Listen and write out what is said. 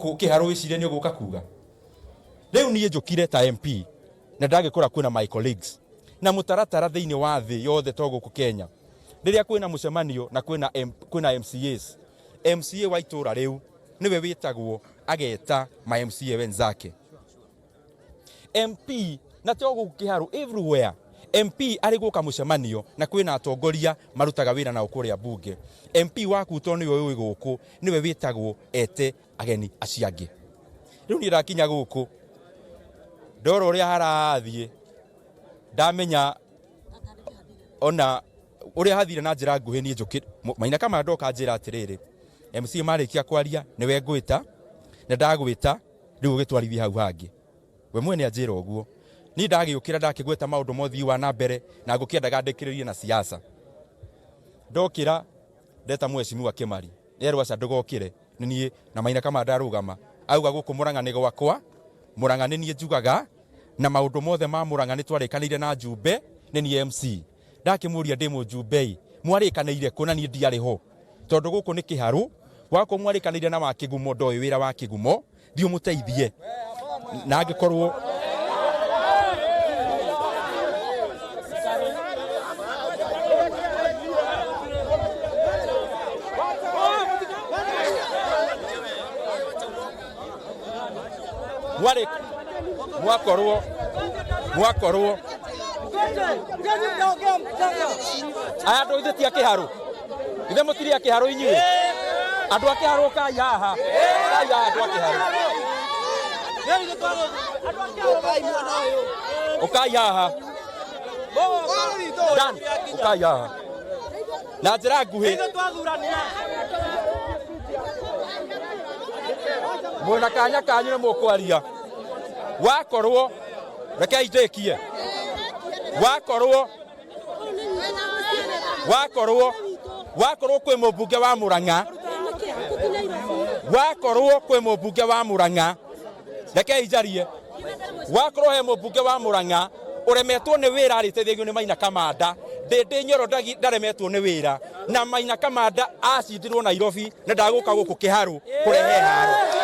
Gũkũ kĩharũ wĩcirie nĩ ũgũka kuga. Rĩu niĩ njũkire ta MP na ndagĩkora kwĩna my colleagues na mũtaratara thĩinĩ wa thĩ yothe to gũkũ Kenya. Rĩrĩa kwĩna mũcemanio na kwĩna, M, kwĩna MCAs, MCA wa itũra rĩu nĩwe wĩtagwo ageta ma MCA wenzake. MP na to gũkũ kĩharũ everywhere MP arĩ gũka mũcemanio na kwĩna atongoria marutaga wĩra nao kũrĩa mbunge. MP waku to nĩwe ũĩ gũkũ nĩwe wĩtagwo ete ageni acio angĩ. Rĩu niĩ ndakinya gũkũ ndora ũrĩa harathiĩ ndamenya ona ũrĩa hathire na njĩra nguhĩ niĩ njũkĩ Maina Kama ndoka njĩra atĩrĩrĩ MC marĩkia kwaria nĩwe ngwĩta na ndagwĩta rĩu ũgĩtwarithie hau hangĩ we mwene anjĩra ũguo niĩ ndagĩũkĩra ndakĩgweta maũndũ ma ũthii wa na mbere na ngũkĩendaga ndĩkĩrĩrie na siasa ndokĩra ndeta mheshimiwa Kĩmari erwo aca ndũgokĩre nĩ niĩ na Maina Kama ndarũgama auga gũkũ Mũrang'a nĩ gwakwa Mũrang'a nĩ niĩ njugaga na maũndũ mothe ma Mũrang'a nĩ twarĩkanĩire na Njumbe nĩ niĩ MC ndakĩmũria ndĩ mũjumbei mwarĩkanĩire kũ na niĩ ndiarĩ ho tondũ gũkũ nĩ kĩharũ wakwo mwarĩkanĩire na wa kĩgumo ndoĩ wĩra wa kĩgumo thiĩ ũmũteithie na angĩkorwo mwarĩ mwakorwo mwakorwo aya andũ ithuĩ ti a kĩharũ ithuĩ mũtirĩ a kĩharũ inyuĩ andũ a kĩharũ kai haha kai haha andũ a kĩharũ ũkai haha Dan ũkai haha na njĩra nguhĩ mwĩna kanya kanyu nĩ mũkwaria wakorwo rekei ndĩkie wakorwo wakorwo wakorwo kwĩ mũmbunge wa Mũrang'a wakorwo kwĩ mũmbunge wa Mũrang'a rekei njarie wakorwo he mũmbunge wa Mũrang'a ũremetwo nĩ wĩra arĩteithagio nĩ Maina Kamanda Ndĩndĩ Nyoro ndaremetwo nĩ wĩra na Maina Kamanda acindirwo Nairobi na ndagũka gũkũ Kĩharũ kũrehe haro.